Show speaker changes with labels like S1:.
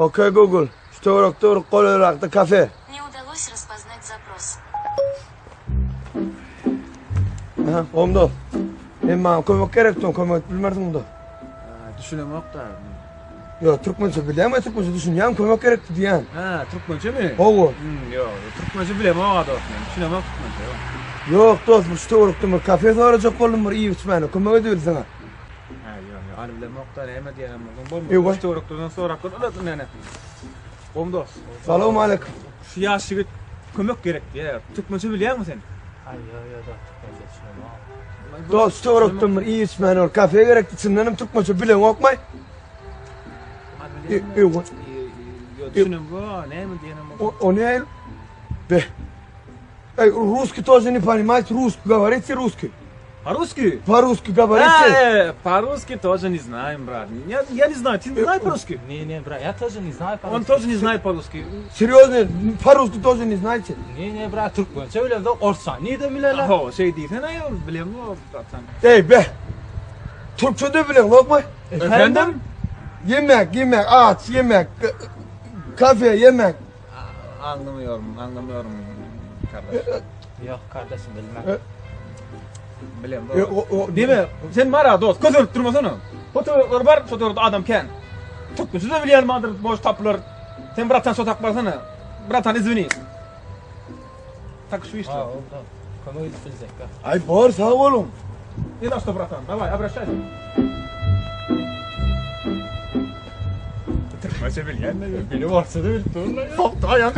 S1: Okey Google, şu töwerekde bir golaýrakda kafe.
S2: Не удалось распознать запрос.
S1: Aha, onda. Men maňa kömek gerek diýen, kömek edip bilmersiň munda.
S3: Düşünemok da.
S1: Ýok, türkmençe bilýän, türkmençe düşünýän, kömek gerek diýýän.
S3: Ha, türkmençemi?
S1: Hawa.
S3: Hmm, ýok, türkmençe bilemok a dost men. Düşünemok türkmençe. Ýok.
S1: Ýok dost, bu şu töwerekde bir kafe sorajak boldum bir iýip içmäne, kömek edibilseň.
S3: Ha, ýok, ýok, any bilemok da, näme diýenem bolsaň bolmaz.
S1: Ýok.
S3: Şu töwerekden sorap gör, ula näme. Gom dost.
S1: Salam aleyküm.
S3: Şu ýaş ýigit kömek gerek diýýär. Türkmençe bilýäňmi sen?
S4: Aý, ýok, ýok, dost, türkmençe düşünemok.
S1: Dost, şu töwerekden bir iýip içmäne bir kafe gerekdi, çyndan hem türkmençe bileňokmy? Ýok.
S3: Ýok, düşünemok, näme diýenem bolsaň.
S1: O ne? Be. Ey, русский тоже не понимаете, русский говорите русский.
S3: По-русски?
S1: По-русски говорите.
S3: Э, по-русски тоже не знаем, брат. Я, я не знаю, ты знаешь по-русски?
S4: Не, не, брат, я тоже не знаю
S3: Он
S4: по-русски.
S3: тоже не знает по-русски.
S1: Серьезно, по-русски тоже не знаете?
S4: Не, не, брат, türkmençe bilemzok, orsça nirden bilerler?
S3: Ho, şey diýsene aýol, bilemok, bratan.
S1: Ey be. Türkçe de bileňokmy?
S3: Efendim?
S1: Yemek, yemek, aç, yemek, kafe, yemek.
S3: Anlamıyorum, anlamıyorum kardeş.
S4: Ýok, kardeşim, bilmem.
S3: Bilem.
S1: E, o, o,
S3: Diýme, sen mara dost, kösenip durmasana. Fotoğraflar bar, fotoğrafda adam kän. Türkmençe de bilýän bardyr, boş tapylar. Sen bratan şo tak barsana. Bratan izwini. Tak şu işte.
S4: Ha, oldu. Kömek edip biljek.
S1: Ay bor sag boluň.
S3: Не за что, братан. Давай, обращайся. Türkmençe bilýän de
S4: Biri orsça da bilip durlar.
S3: Soktu aýak.